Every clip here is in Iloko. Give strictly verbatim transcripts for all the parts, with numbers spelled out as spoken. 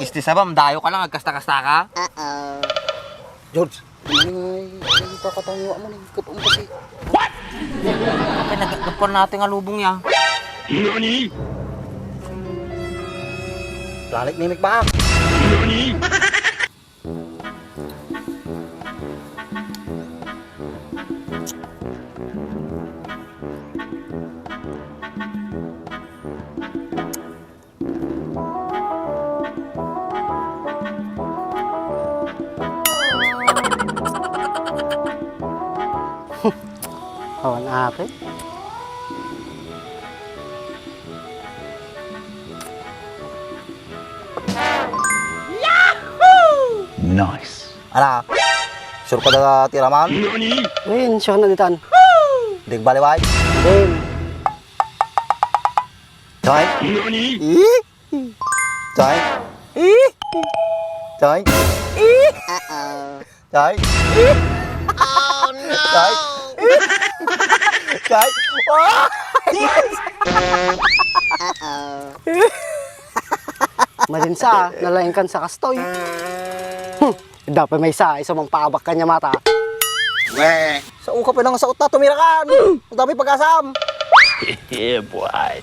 Ti sabam, dayo ka lang, agkasta-kasta ka. George, ano nga, ay, ay, ipakatawa mo ni, kapag kasi. What? Apay, nagagapan natin nga lubong ya. Nani? Planet Mimic ba? Nani? Awan ate. Nice. Ala, sure ka da ti raman? Wen, sure na ditan. Di baliway? Wen. Tay? Ih? Tay? Ih? Tay? Ih? Tay? Ih? Tay? Ih? Tay? Ah! Madinsa, nalaingkan sa kastoy. Hmm, dapat may sa, isu mangpaabak kanya mata. Weh. Sa ungkap nang sa uta, tumirakan. Ang dami pag-asam. Yeah, boy.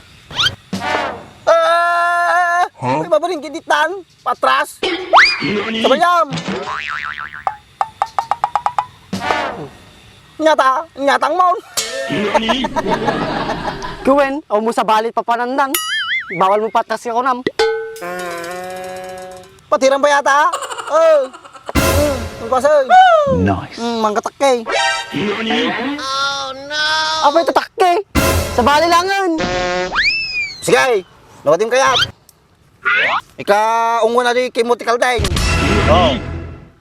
Ah! Huh? May babaling giditan. Patras. Sabayam. Nyata, nyatang mon. Kuwen, aw mo sa balit papanandan. Bawal mo patras ka kunam. Patiran pa yata. Oh. Mm, ang pasay. Nice. Mm, mangkatakay. Apay tatakay? Sa bali langen. Sige. Nawadim kayat. Ika, ungon a di kimmo ti kaldeng. Oh.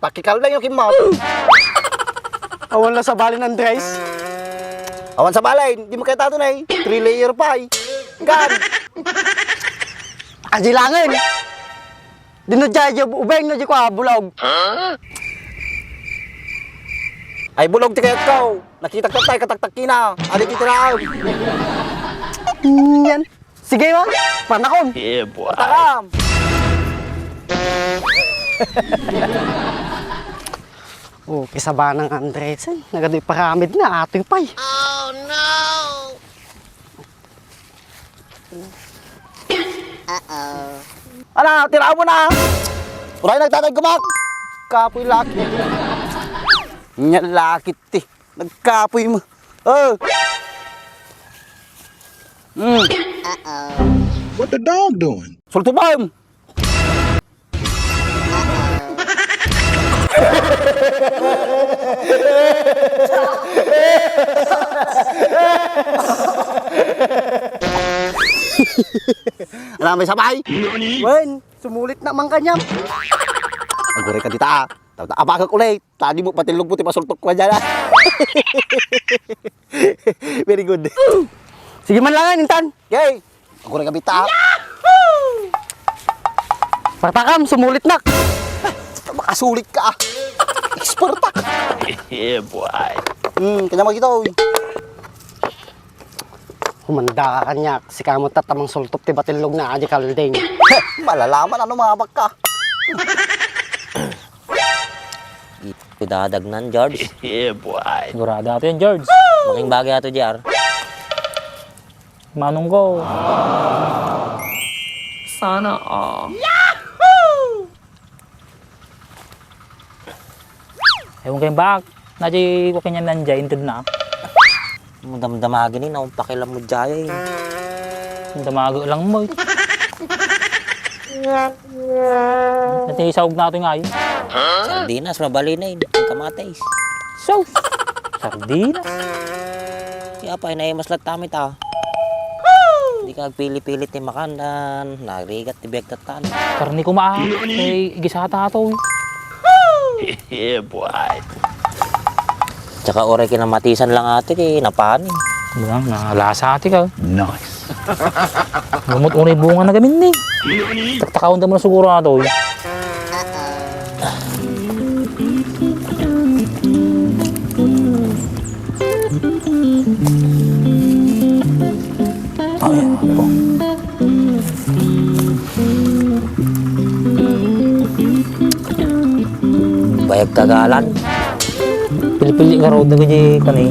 Pakikaldeng yung kimmo. Awan la sa balin, Andres. Awan sa balin, di mo kaya tato na eh. Three layer pa eh. Gan. Aji langen. Dino jay, jay, ubeng na jay ko, ah, bulog. Ay, bulog ti kayat ko. Nakita ko tayo, kataktak kina. Adi ti tiraw. Yan. Sige, wa. Panakon. Yeah, boy. Takam. Oh, kisabanang Andres, eh. Nagadu iparamid na, atoy pay. Oh, no! Uh-oh. Ala, tiraw mo na. Uray, nagtatag gumak. Kapoy laki. Nya laki ti. Nagkapoy mo. Oh. Mm. Uh-oh. What the dog doing? Sultubam. Alam mo, sabay? Wen, sumulit na man kanyam. Aguray ka dita, ah. Tawta, abagak ulit. Tadi mo, patillog mo, ti pasultok ko dyan, ah. Very good. Sige man lang, Intan. Yay! Aguray ka bita. Partakam, sumulit nak. Makasulit ka, ah. Expert, ah. Yeah, boy. Hmm, kanya mo kita, uy. Humanda ka kanya, sika mo tatamang sultop ti batillog na adi kalding. Malalaman ano mga bakka. Ito dadagnan, George. Yeah, boy. Sigurado ato yan, George. Making bagay ato, J R. Manong ko. Sana all. Ewan kayo bak. Nadya ko kanyan nandiya, inted na. Damdamagin eh, naon pakialam mo dyan eh. Damago lang mo eh. Nati saog na ito nga eh. Sardinas, mabali na eh. Ang kamatis. So, sardinas. Kaya pa, inaimas la't tamit ah. Di ka agpili-pili ti makandan, narigat ti biag tatan. Karni kuma, eh, igisata to. Yeah, boy. Tsaka oray kinamatisan lang ati, ti napani. Bilang, nalasa ati ka. Nice. Gamot unay bunga na gamin ni. Taktakawon da mo na siguro ato, eh. Oh, yeah. Oh. Nagkagalan. Pili-pili nga road na ganyan kani.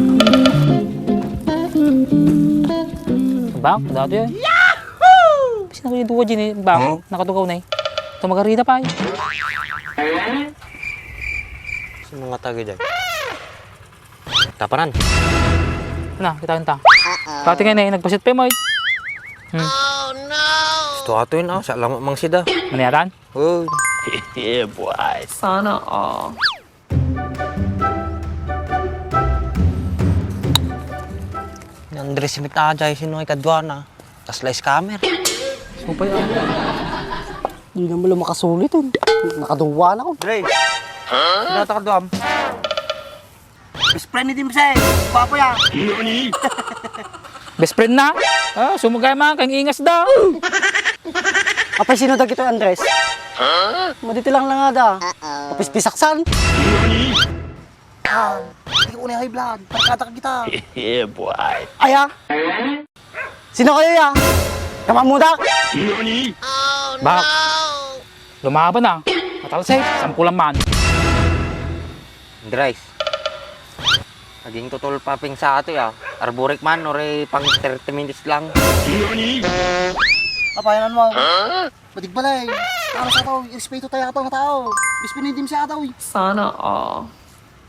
Bak, dati ay. Sino kayo duwa dyan eh? Bak, huh? Nakatugaw na eh. Ito magarida pa eh. Sa mga taga dyan. Tapanan. Na, kita kita. Pati nga na eh, nagpasit pa mo eh. Hmm. Gusto ato yun ah, sa lang mang sida. Maniatan? Oh. Yeah, boy. Sana all. Ni Andres mit ajay, sino ay kaduana? Kasla scammer. Supay ah. Di naman lang makasulit eh. Nakaduwa na ko. Dre, sino ata kaduam? Best friend ni Dimsel. Gwapo ya. Best friend na? Ah, sumugay man, kang ingas da. Apay, sino dagitoy, Andres? Maditi lang lang nga da. Papispisaksan? Ah, hindi ko ni high blood. Barkada ka kita. Yeah, boy. Aya? Sino kayo ya? Kamamudak? Bak, lumaban ah. Matalsik, sampulan man. Andres. Naging tutol pa ping sa ato ya. Arburik man, ore pang thirty minutes lang. Apayanan mo. Madigbalay. Ano sa tao? Irespeto tayo ato nga tao. Bis pinidim sa tao. Sana all.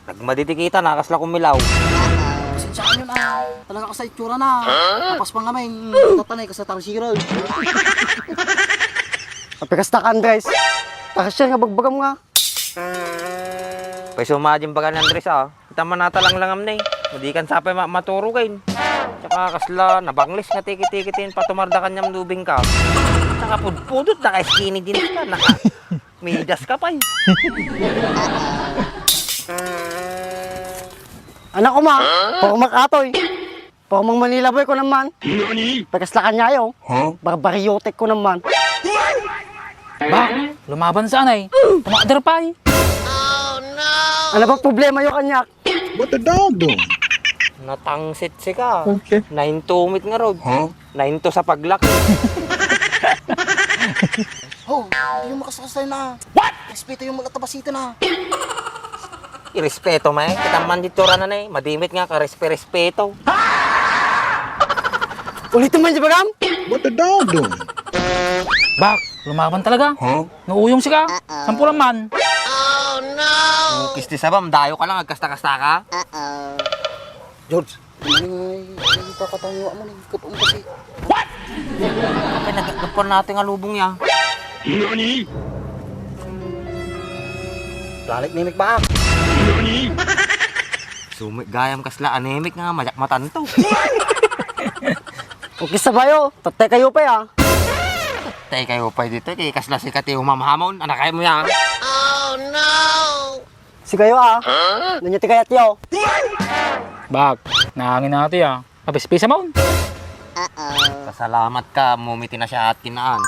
Nagmadidikita na, kasla kumilaw. Pasensyahan yun ah. Talaga ka sa itsura na. Kapas pa nga may tatanay ka sa tarsiro. Apikasta ka, Andres. Tarsir nga bagbagam nga. Pay suma din baga ni Andres, ah. Kita man nata langlangam na, eh. Madi kan sapay ma-, maturo kain. Tsaka kasla, nabanglis nga tiki-tiki tin patumarda kanyam lubing ka. Tsaka pudpudot na ka skinny jeans ka. Naka, midas ka pay. Anak ko, ma. Pormak atoy. Pormang Manila boy ko naman. Nani? Pagkasla kanyayo. Huh? Barbaryotek ko naman. Ba, lumaban sa anay. Tumakder pay. Ano ba problema yo kanyak? What the dog do? Natangsit sika. Okay. Nine to meet nga road. Huh? Nine to sa paglak. Ho, hindi yung makasakasay na. What? Respeto yung mga tabasito na. Irespeto, may. Kita man dito rana na, eh. Madimit nga ka respe-respeto. Ulit naman, di ba, Gam? What the dog do? Bak, lumaban talaga. Huh? Nauyong sika. Sampulan man. Oh, no! Kisti sabam, dayo ka lang, agkasta-kasta ka. George, ano nga, eh, ipakatangwa mo ni, kapag kasi. What? Kaya nagkakapon natin nga lubong ya. Nani? Planet ni Mikbak. Nani? Sumit gayam kasla anemic nga, majak matanto. Okay, sabayo. Tatay kayo pa, ya. Tatay kayo pa dito, kay kasla si Kati umamhamon. Anak kayo mo ya. Oh, no! Sigayo, ah. Huh? Nanya ti kayat yo? Bak, nangin ati, ah. Kapispisa mo. Kasalamat ka, mumiti na siya at kinaan.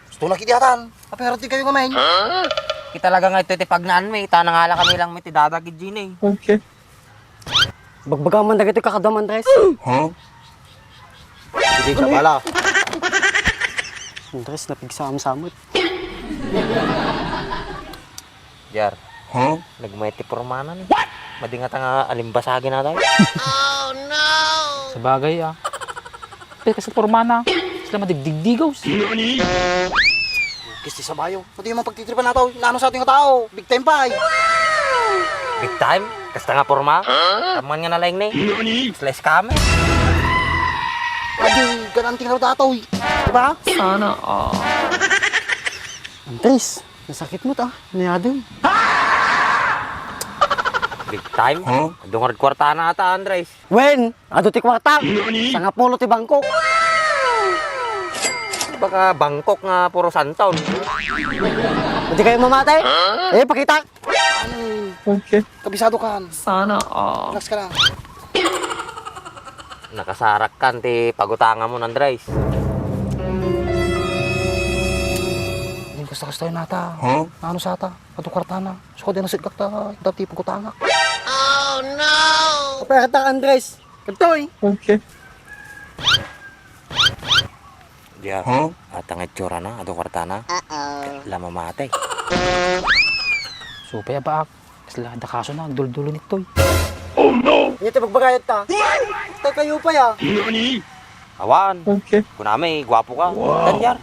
Gusto na kiti atan. Apero ti kayo ngamin. Kita talaga nga ito ti pagnaan mi. Ita nangala kami lang mi ti dadagid dyan eh. Okay. Bagbaga man dagiti kakadam, Andres. Huh? Sige ka pala. Andres, napigsa am samot. Jar. Huh? Nagmayat ti pormana ni. What? Madingat nga alimbasagi na tayo. Oh, no! Sabagay, ah. Pero kasi pormana, sila madigdigdigaw. Nani? Kisti sabayo. Pati yung mga pagtitripan nato, inaano sa ating tao? Big time pa, eh. Big time? Kasta nga porma? Huh? Taman nga nalaing ni. Nani? Slice kami. Adi, ganang tingnan dato, eh. Diba? Sana all. Andres, nasakit mo ta. Niadem. Big time? Huh? Dungar kwarta na ata, Andres. Wen, adu ti kwarta. Nani? Sangapulo ti bangkok. Baka bangkok nga puro santon. Pwede kayo mamate? Huh? Eh, pakita. Okay. Kabisado kan. Sana all. Relax ka lang. Nakasarak kan ti pagutanga mo, Andres. Yung kasta-kasta yun ata. Huh? Ano sa ata? Ato kwartana. So, di nasigkak ta, dati pagutanga. Oh, no! Kapayat na, Andres. Kantoy! Okay. Diya, huh? At ang itsura na, ato kwartana. Uh-oh. La mamate. Supay a baak. Kasla dakaso na, agduldulo nitoy. Ania ti pagbagayat ta? Tay kayo pa ya. Awan. Okay. Kunami, gwapo ka. Tan, yar.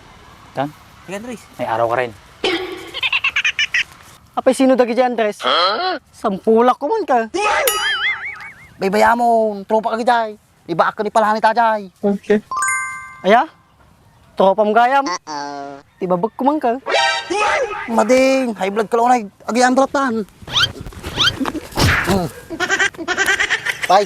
Tan? Sige, Andres. May araw ka rin. Apay, sino dagiti Andres? Sampulak ko man ka. Baybay amon, tropa ka gidiay. Ibaak ken ni Palani ta jay. Okay. Aya? Tropam gayam. Ti babek ko man ka. Mading, high blood ka la unay. Agian drop tan. Bye.